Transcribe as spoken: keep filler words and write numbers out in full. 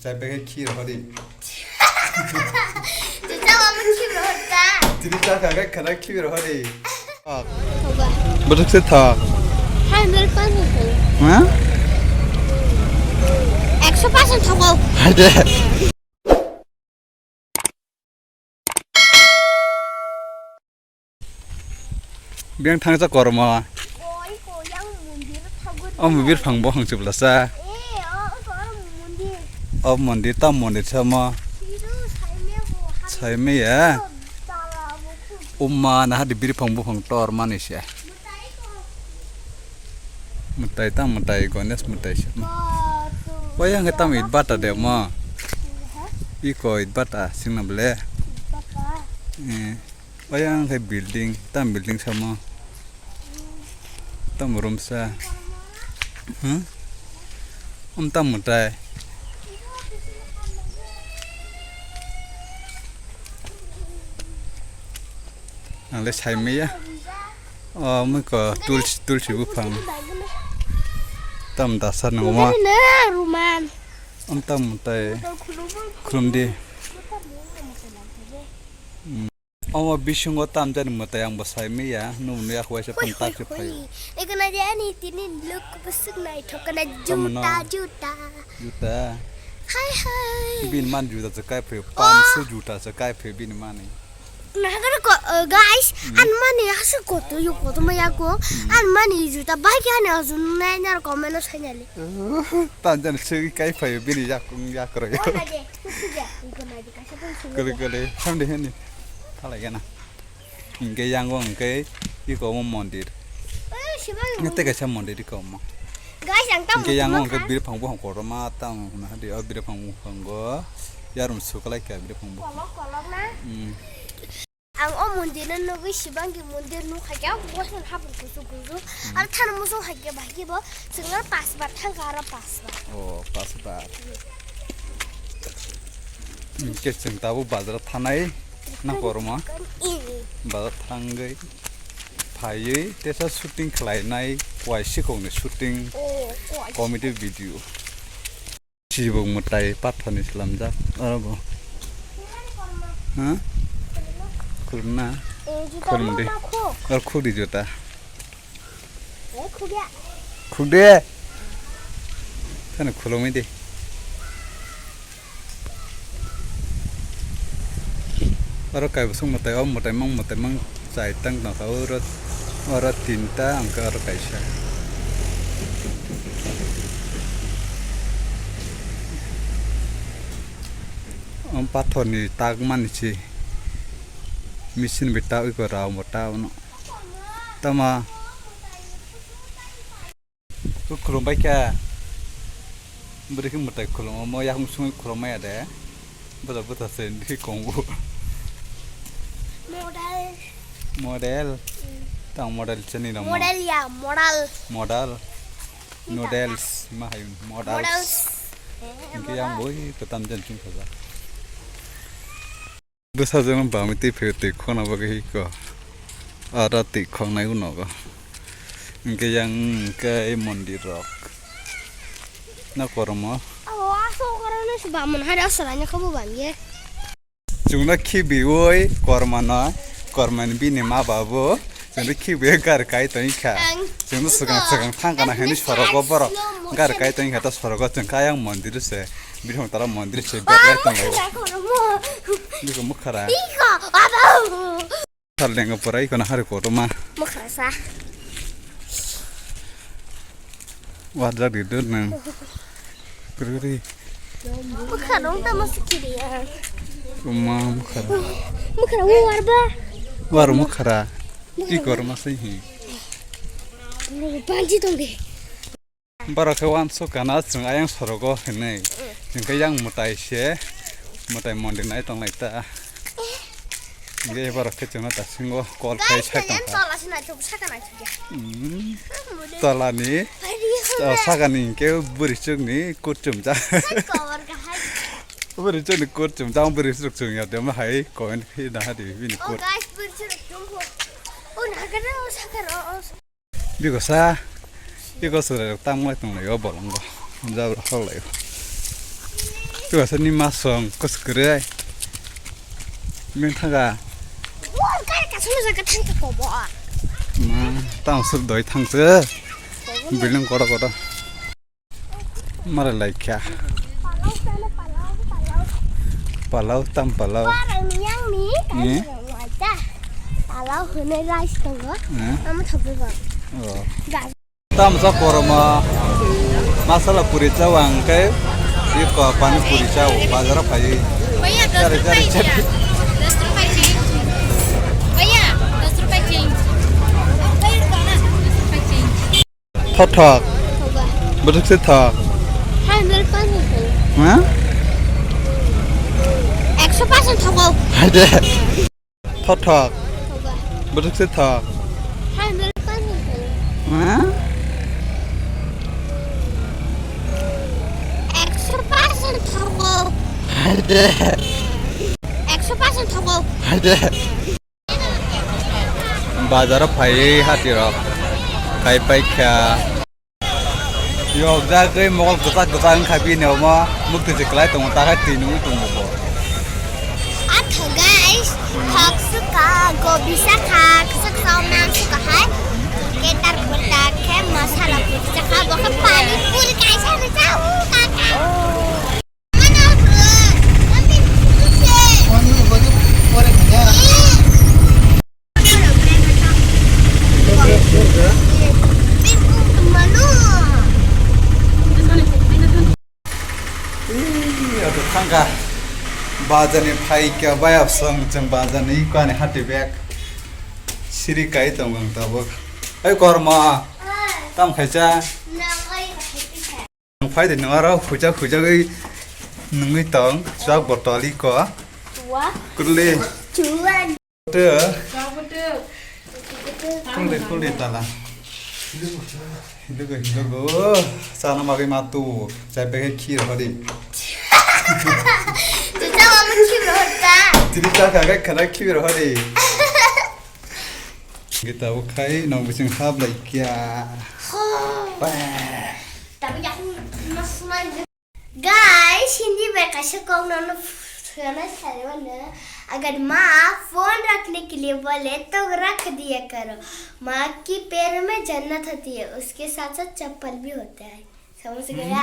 Chai packet khi rohori. Chucha mama khi rohorta. Tini chakha khe khana khi rohori. Bwswk se tha. Hai, mil pan. Ha? Ekso percent thogo. Hai de. Biyang thangsa kormo. Oi, ko yang mondir thago. O mobile phang bo hang chubla sa. Eh, o, o, o, mondir. O mondir, tam mondir sama. Siru, saime bo, hai. Saime ya. Dala bo khu. Umma na hadi biri phang bo phang tor mani se. Mutai ko. Mutai tam mutai, Ganesh mutai se. Ko, tu. Wayang tam it bata de mo. Ha? Iko it bata singna ble. It bata. Eh. Ayang khe building, tam building samo. Tam room sa. Hmm? Om tam mutai. Ang le sai maya. O mui ko tulsi, tulsi buphang. Tam dasa nangma. Ruman. Om tam mutai. Khulum di. Hmm. Omo bisingo tamjani mwtai ang bo sai maya, nukni yak waisa phang tak se phaio. Ekana je ani tini look bwswk naithok kana. Tamo no? Juta, juta. Juta. Hai, hai. Bini man juta se kai phaio, oh. Pansu juta se kai phaio bini mani. Nahagara ko, uh, guys, hmm. An mani aswk koto yo koto maya ko, hmm. An mani juta bai khe ani ajun nai nar comment no sai nali. Tamjani se kai phaio bini yak, yak roi. Oh, naje, kusuja, iko naje. Kali kali, samde hani. Thalai gana. Hingke yango hingke iko omo mondir. Eh, Shiva. Nge teka sa mondir iko omo. Guys, ang tam hingke yango hingke biri phang bo hong koroma tam huna hadi o biri phang bo hong go. Yarum sukalai kya biri phang bo. Kolok, kolok na. Hmm. Ang o mondir no nugui Shivangi mondir nukha kya, bosman hapung kusu kusu. Hmm. Ar thana musung hai kya bahai kya bo. Chwng aro pas bar thangkha, aro pas bar. O, pas bar. Hwnkhe chwng tabuk bazar thanai na kormo. Bazar thangwi phaiwi tesa shooting khlainai, wai sikhokni shooting, comedy video. Chibuk mwtai pathorni slamjak oro bo. Ha? Khulumna? Khulumdi. Oro khudi juta. Khukde. Thani khulumwi di. Oro kaibosong mwtai, o mwtai mang, mwtai mang chai tang tongkha, oro, oro tinta, hwnkhe oro kaisa. O pathorni tak mani se, machine bai ta, iko rao bo ta, ono. Tama. Khulumbai kha. Bwrwi khe mwtai khulum, omo yakung sungwi khulum maya de. Bwsa bwsa se nini kongo. Model. Model. Mm. Tang model chani ramo. Model ya, model. Model. Models ma hayun models. Models. Hingke yang boi kwtam jan chwng khaja. Bwsajwkno bamwi twi phaiwi twi khokna bagwi hiko. Aro twi khoknai unogo. Hwnkhe yang hwnkhe mondir rok. Na kormo. Abo aswk korokno se bamon hai aswk laina khe bo bam ye. Chwngno khibiwi kormano, kormani bini ma babu. Chwngno khibiwi gari kai tongkha. Ang. Chwngno swkang swkang thangkana hwnwi sorogo borok. Gari kai tongkha ta sorogo chwngkha ayang mondir se. Bini hwn tara mondir se betlai tonglai. Biko mukhara. Biko, abo. Saldengo pura iko na hari koto ma. Mukhara sa. Wajak di dur nang. Kuri kuri. Mukhara ungta masuk kiri ya. Uma mukhara. Mukhara war ba. War mukhara. Iko masai hi. Panji tong de. Borok khe uansuk kana chwng ayang sorogo hinwi. Hwnkhe yang mwtai se, mwtai mondir nai tonglai ta. Hwnkhe borok khe chwngno dasingo call khai sai tongkha. Tola se naithok, saka naithok ya. Hmm. Tolani, oh, sakani hwnkhe bwrwi chukni kut chumjak. Bwrwi chukni kut chumjak, bwrwi chuk chwng ya de ma hai comment khe na hadi bini kut. Oh, guys, bwrwi chuk chumjak. Oh, nahagana, oh, sakana, oh. Biko sa, biko sura tamo tong lai o bolong go. Jabra hol lai. Tuasani masong koskrwi. Meng thaga. Wah, kai kasung jaga thang ka kobo. Ma, tang sur doi thang se. Building kotor kotor. Mara laikha. Palau sana, palau, palau. Palau, tam palau. Parang yang ni, kan. Ni? Palau hene rice tongo. Eh? Ama thobo ba. Oh. Gas. Tam sa korma. Masala puri chawang kai. Iko pani puri chaw. Bazar phai. भैया, दस रुपए दिया। दस रुपए change। भैया, दस रुपए change। दस रुपए change। Thothok. Thoba. Bwswk se thok. Hai, mel pan hai. Ha? Ekso percent thogo. Hai de. Thothok. Thoba. Bwswk se thok. Hai, mel pan hai. Ha? Ekso percent thogo. Hai de. Ekso percent thogo. Hai de. Bazar o phaiwi hati rok khai paikha. Yok jagwi mokol kwchak kwchak wngkha bini omo mukti se kwlai tongo ta khai twi nungwi tongo bo. Atho guys, thok suka, gobi sakha, kwchak chao mang suka hai. Ketar purta khe masala puri sakha, bo khe pani puri kaisa rwchao kaka. Ih, ado thangkha. Bazar ni phaikha, bayap song chwng bazar ni kani hati bag. Siri kai tongo ang tabuk. Oi korma. Tam khaisa. Nang oi khaisa. Nung phai de nung aro huja huja gwi nungwi tong chwak botol iko. Chua. Kurli. Chua. Te. Chua botol. Kurli kurli tala. Hilogo hilogo. Sana magwi matu. Chai peke khir hodi. Chucha mama khir hota. Tiri chaka ga khana khir hodi. Gita bo khai nong bising hap lai kya. Ho. Bah. Tapi aku mas mai. Guys, Hindi में कैसे कौन ना सुना सारे वाला। अगर माँ फोन रखने के लिए बोले तो रख दिया करो। माँ की पैर में जन्नत होती है, उसके साथ साथ चप्पल भी होता है। समझ गया?